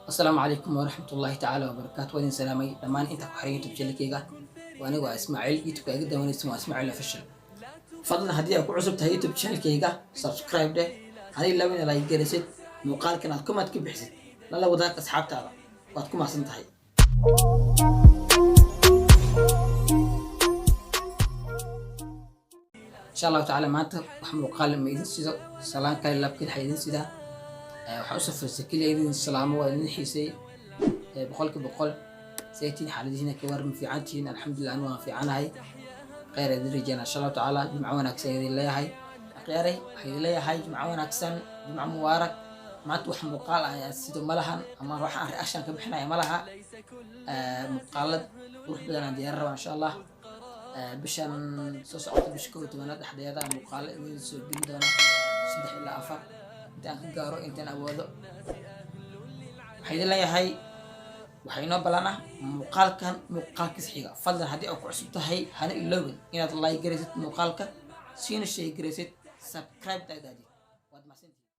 Asalaamu calaykum waraxmat ullaahi tacaala wabarakaatu. Waa idin salaamay dhammaan inta ku xiran YouTube channelkayga. Waa anigu waa Ismaaciil. YouTube-ka iga daawanaysan waa Ismaaciil Official. Fadlan, haddii aad ku cusub tahay YouTube channelkayga, subscribe dheh. Hadii laba ina like garisid muuqaalkan, aad comment ka bixisid, lala wadaag asxaabtaada, waad ku mahadsan tahay. Insha Allahu tacaala, maanta wax muuqaal ma idin sido. Salaan kale laabkeed waxaa idin sidaa. Waxaan u safarsa keliya idin salaamo. Waa idin xiisay 100%. Saytiin xaaladihiina ka warma? Fiicantihiin? Alxamdulilah, anu waan fiicanahay, khayr idin rajeyna insha Allahu tacaala. Jimco wanaagsan idin leeyahay, akhyaaray. Waxaa idin leeyahay jimco wanaagsan, jimco mubaarak. Maanta wax muuqaal ah ayaan sido ma lahan, ama wax aan reaction ka bixinaya ma laha. Muuqaalad qurux badan aan diyaarin rabaa insha Allah. Bishan soo socota, bisha 11aad dhexdeeda, muuqaalo idin soo gelin doona, saddex ilaa afar, inta aan ka gaaro, intaan awoodo. Waxaa idin leeyahay, waxaa inoo ballan ah muuqaalkan muuqaalkiis xiga. Fadlan, haddii aad ku cusub tahay, hana iloobin inaad like garaysid muuqaalka, siina share garaysid, subscribe taagaadid. Waad mahadsantihiin.